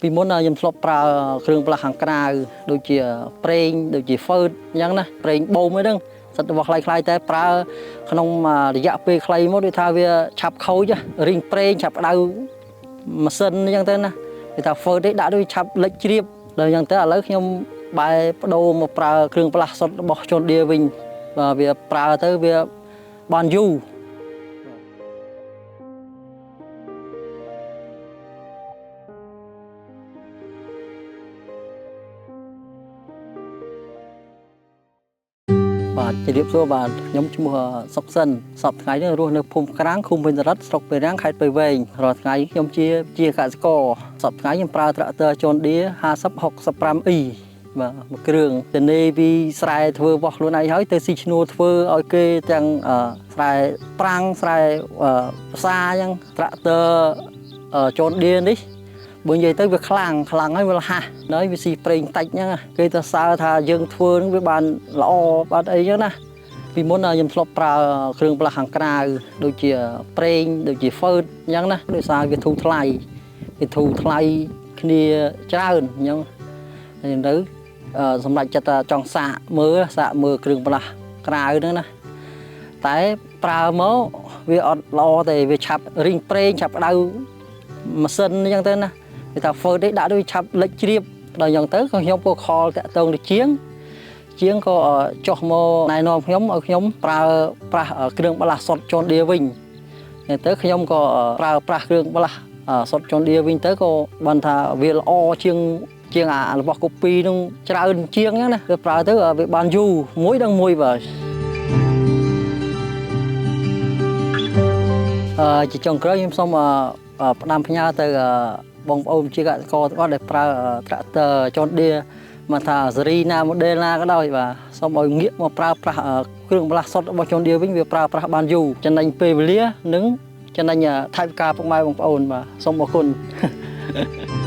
ពីមុនខ្ញុំធ្លាប់ប្រើគ្រឿងផ្លាស់ខាងក្រៅដូចជាប្រេងដូចជាហ្វឺតអញ្ចឹងណាប្រេងបូមអីហ្នឹងសិតរបស់ខ្លីៗតែប្រើក្នុងរយៈពេលខ្លីមកដូចថាវាឆាប់ខូចរីងប្រេងឆាប់ក្តៅម៉ាស៊ីនអញ្ចឹងទៅណាគេថាហ្វឺតនេះដាក់ដូចឆាប់លិចជ្រាបដល់អញ្ចឹងទៅឥឡូវខ្ញុំបែរបដូរមកប្រើគ្រឿងផ្លាស់សុទ្ធរបស់ John Deere វិញបាទវាប្រើទៅវាបានយូរ បាទជម្រាបសួរបាទខ្ញុំឈ្មោះសុកសិនសប្តាហ៍ថ្ងៃនេះរស់នៅភូមិក្រាំងឃុំវិញរិទ្ធស្រុកពេរាំងខេត្តព្រៃវែងរាល់ថ្ងៃខ្ញុំជាជាកសិករសប្តាហ៍ថ្ងៃខ្ញុំប្រើត្រាក់ទ័រ John Deere 5065E បាទមួយគ្រឿងទៅនេពីស្រែធ្វើរបស់ខ្លួនឯងហើយទៅស៊ីឈ្នួលធ្វើឲ្យគេទាំងស្រែប្រាំងស្រែផ្សាអញ្ចឹងត្រាក់ទ័រ John Deere នេះបើនិយាយទៅវាខ្លាំងខ្លាំងហើយវាលះនៅវាស៊ីប្រេងតិចហ្នឹងគេទៅសើថាយើងធ្វើហ្នឹងវាបានល្អបានអីចឹងណាពីមុនខ្ញុំធ្លាប់ប្រើគ្រឿងផ្លាស់ខាងក្រៅដូចជាប្រេងដូចជាហ្វឺតអញ្ចឹងណាដោយសារវាធូរថ្លៃវាធូរថ្លៃគ្នាច្រើនអញ្ចឹងហើយទៅសម្រាប់ចិត្តចង់សាកមើលសាកមើលគ្រឿងផ្លាស់ក្រៅហ្នឹងណាតែប្រើមកវាអត់ល្អទេវាឆាប់រីងប្រេងឆាប់ក្តៅម៉ាស៊ីនអញ្ចឹងទៅណាគេថាហ្វឺតនេះដាក់ដូចឆាប់លិចជ្រាបដល់អញ្ចឹងទៅក៏ខ្ញុំក៏ខលតាក់ទងទៅជាងជាងក៏ចុះមកណែនាំខ្ញុំឲ្យខ្ញុំប្រើប្រាស់គ្រឿងបន្លាស់សុទ្ធ John Deere វិញទៅខ្ញុំក៏ប្រើប្រាស់គ្រឿងបន្លាស់សុទ្ធ John Deere វិញទៅក៏បានថាវាល្អជាងជាងអារបស់កូពីនឹងច្រើនជាងហ្នឹងណាវាប្រើទៅវាបានយូរមួយដល់មួយបាទជាចុងក្រោយខ្ញុំសូមផ្ដាំផ្ញើទៅបងប្អូនជាកសិករទាំងអស់ដែលប្រើត្រាក់ទ័រ John Deere មកថាសេរីណា model ណាក៏ដោយបាទសូមឲ្យងាកមកប្រើប្រាស់គ្រឿងបន្លាស់សុទ្ធរបស់ John Deere វិញវាប្រើប្រាស់បានយូរចំណេញពេលវេលានិងចំណេញថវិកាពុកម៉ែបងប្អូនបាទសូមអរគុណ។